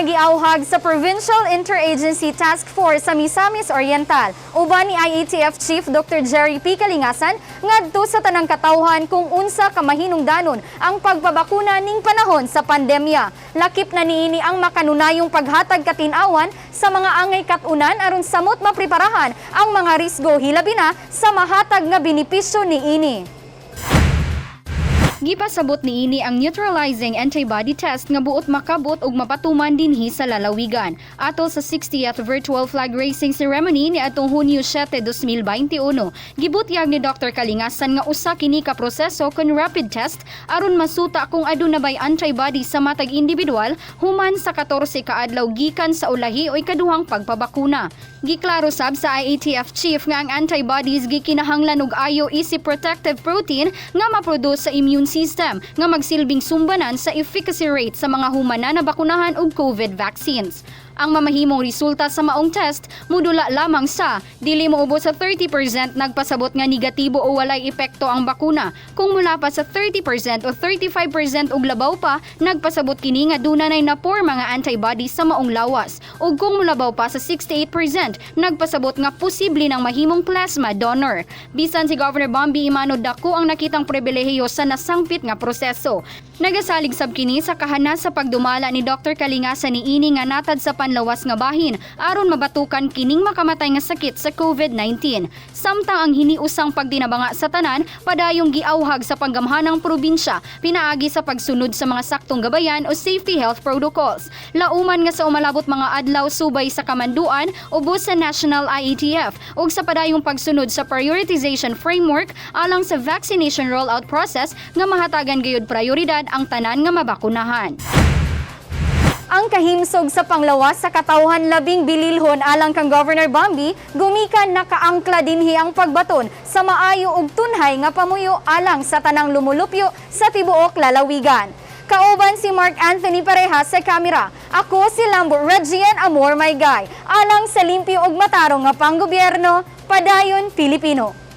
nga giawhag sa Provincial Interagency Task Force sa Misamis Oriental uban ni IATF Chief Dr. Jerry P. Kalingasan ngadto sa tanang katawhan kung unsa ka mahinungdanon ang pagpabakuna ning panahon sa pandemya. Lakip na niini ang makanunayong paghatag katin-awan sa mga angay kat-unan aron samot mapreparahan ang mga risgo, hilabi na sa mahatag nga benepisyo niini. Gipasabot niini ang neutralizing antibody test nga buot makabot og mapatuman dinhi sa lalawigan. Atol sa 60th virtual flag raising ceremony ni atong Hunyo 7, 2021, gibutyag ni Dr. Kalingasan nga usa kini ka proseso kon rapid test aron masuta kung aduna bay antibody sa matag individual human sa 14 ka adlaw gikan sa ulahi o ikaduhang pagpabakuna. Giklaro sab sa IATF chief nga ang antibodies gikinahanglan og ayo isip protective protein nga ma-produce sa immune system nga magsilbing sumbanan sa efficacy rate sa mga humana na bakunahan og COVID vaccines. Ang mamahimong resulta sa maong test mudula lamang sa dili moubos sa 30% nagpasabot nga negatibo o walay epekto ang bakuna. Kung mula pa sa 30% o 35% og labaw pa, nagpasabot kini nga duna nay na-form nga antibodies sa maong lawas. Ug kung mulabaw pa sa 68%, nagpasabot nga posible nang mahimong plasma donor. Bisan si Governor Bambi Emano, dako ang nakitang pribilehiyo sa nasangpit nga proseso. Nagasalig sab kini sa kahanas sa pagdumala ni Dr. Kalingasan niini nga natad sa panlawas nga bahin aron mabatukan kining makamatay nga sakit sa COVID-19. Samtang ang hiniusang pagtinabanga sa tanan padayong giawhag sa panggamhanang probinsya pinaagi sa pagsunod sa mga saktong gabayan o safety health protocols. Lauman nga sa umalabot mga adlaw subay sa kamanduan ubos sa National IATF ug sa padayong pagsunod sa prioritization framework alang sa vaccination rollout process nga mahatagan gayud prioridad ang tanan nga mabakunahan. Ang kahimsog sa panglawas sa katawhan labing bililhon alang kang Governor Bambi, gumikan nakaangkla dinhi ang pagbaton sa maayo ug tunhay nga pamuyo alang sa tanang lumulupyo sa tibuok lalawigan. Kauban si Mark Anthony Pareja sa kamera. Ako si Lambo Regian Amor Maygay. Alang sa limpyo ug matarong nga panggobyerno, padayon Pilipino.